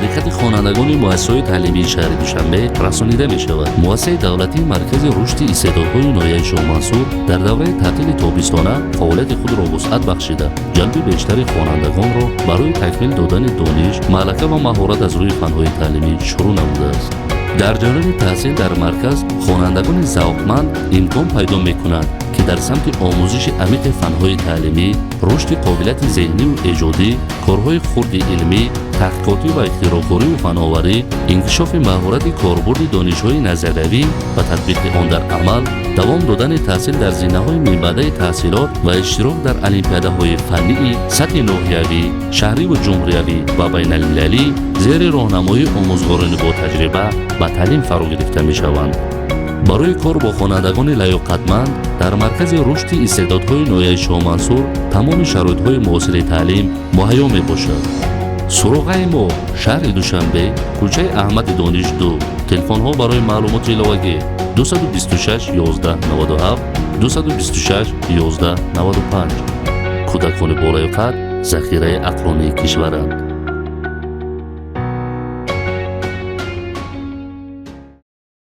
Диққати хонандагони муассисаҳои таълимии шаҳри Душанбе расонида мешавад. Муассисаи давлатии Маркази рушди истеъдодҳои ноҳияи Шоҳмансур дар давраи таътили тобистона фаъолияти худро вусъат бахшида, ҷалби бештари хонандагонро барои такмил додани дониш, малака ва маҳорат аз рӯи фанҳои таълимӣ шурӯъ намудааст. Дар ҷараёни таҳсил дар марказ хонандагони завқманд имкон пайдо мекунанд, ки дар самти омӯзиши амиқи фанҳои таълимӣ, рушди қобилияти зеҳниву эҷодӣ, корҳои хурди илмӣ, таҳқиқотӣ ва ихтироъкорию фановарӣ, инкишофи маҳорати корбурди донишҳои назариявӣ ва татбиқи он дар амал, давом додани таҳсил дар зинаҳои минбаъдаи таҳсилот ва иштирок дар олимпиадаҳои фаннии сатҳи ноҳиявӣ, шаҳриву ҷумҳуриявӣ ва байналмилалӣ зери роҳнамоии омӯзгорони ботаҷриба ба таълим фаро гирифта мешаванд. Барои кор бо хонандагони лаёқатманд дар Маркази рушди истеъдодҳои ноҳияи Шоҳмансур тамоми шароитҳои муосири таълим муҳайё мебошад. Суроғаи мо: шаҳри Душанбе, кӯчаи Аҳмади Дониш, 2. Телефонҳо барои маълумоти иловагӣ: 226 11 97, 226 11 95. Кӯдакони болаёқат захираи ақлонии кишваранд.